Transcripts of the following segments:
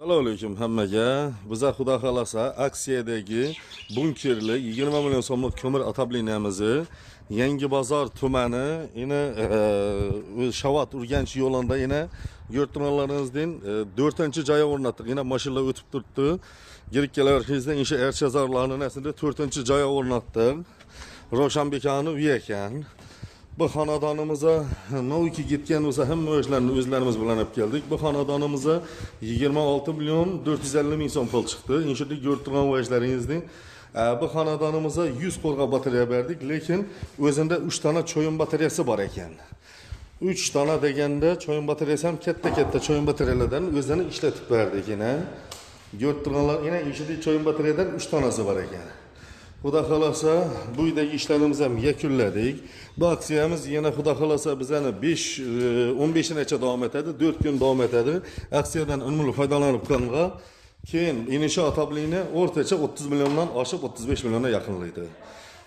Assalomu alaykum hammaga. Biza xudo xolasa aksiyadagi bunkerli 20 million so'mlik ko'mir otopleniyamizni Yangi Bozor tumani yana Shavat Urganch yo'lida yana ko'rib turganlaringizdan 4-joyga o'rnatdik. Yana mashinalar o'tib turibdi. Girib kelaverishingizdan insha Erchazorlarning aslida 4-joyga o'rnatdik. Ravshanbekani uyi ekan. Bu xonadonimizga noviki ketgan bo'lsa hamma ishlarni o'zlarimiz bilan olib keldik. Bu xonadonimizga 26 million 450 ming so'm pul chiqdi. Inshaalloh ko'rib turgan vajlaringizni. Bu xonadonimizga 100 qo'rg'a batareya berdik, lekin o'zida 3 tana cho'yin batareyasi bor ekan. 3 tana deganda cho'yin batareyasi ham katta-katta cho'yin batareyalardan o'zini ishlatib berdik yana. Ko'rib turganlar yana inshaalloh cho'yin batareyadan 3 tanasi bor ekan. Xudo xolasa bu uydagi ishlarimizni ham yakunladik. Bu aksiyamiz yana xudo xolasa bizani 15-gacha davom etadi, 4 kun davom etadi. Aksiyadan unumli foydalanib qolinglar. Keyin insho otoblini o'rtacha 30 milliondan oshib 35 millionga yaqinlaydi.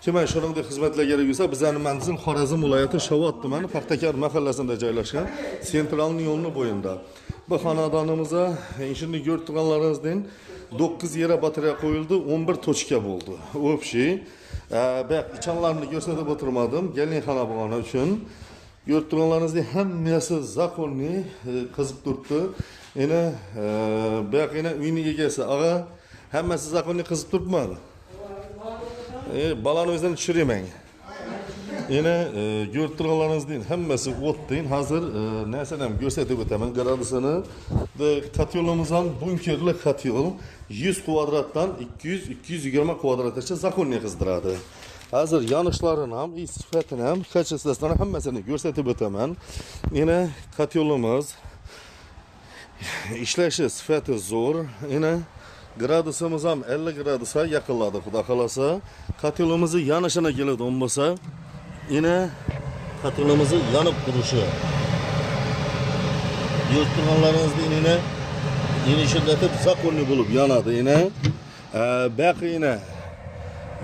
Kimga shuningdek xizmatlar kerak bo'lsa, bizning manzil Xorazm viloyati Shavot tumani Paxtakor mahallasida joylashgan, Sentralniy yo'lning bo'yida. Bu xonadonimizga shuni ko'rib turganlaringizdan 9 yera batareya qo'yildi, 11 tochka bo'ldi. Общий. Bu ichanlarni ko'rsatib o'tirmadim, gelinxona bo'lgani uchun. Ko'rib turganlaringizdek hammasi zakonniy qizib turibdi. Yana bu yoq yana uyning egasi og'a, hammasi zakonniy qizib turibmi? Balani o'zini tushirayman. Yana ko'rib turganlaringizdek hammasi o'tdi. Hozir narsani ham ko'rsatib o'taman gradusini. Kotyolimiz ham bunkerli kotyol 100 kvadratdan 200-220 kvadratgacha zakonniy qizdiradi. Hozir yonishlarini ham, sifatini ham, kачествосini hammasini ko'rsatib o'taman. Yana kotyolimiz ishlashi sifati zo'r. Yana gradusimiz ham 50 gradusga yaqinladi xudo xolasa. Kotyolimizni yonishini keladigan bo'lsa, yana kotyolimizni yonib turishi. Ko'rib turganlaringizni yana inishlatib zakonniy bo'lib yonadi yana. Baq yana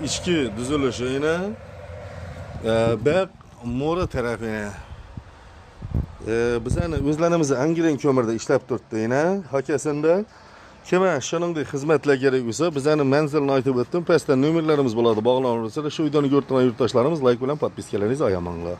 ichki tuzilishi yana. Baq mo'ri tarafi yana. Bizani o'zlarimizni Angren ko'mirda ishlab turibdi yana. Hokasında kima shuningdek xizmatlar kerak bo'lsa, bizani manzilni aytib o'tdim. Pastda nomerlarimiz bo'ladi, bog'lanaversalar. Shu videoni ko'rib turgan yurtdoshlarimiz like bilan podpiskalaringizni ayamanglar.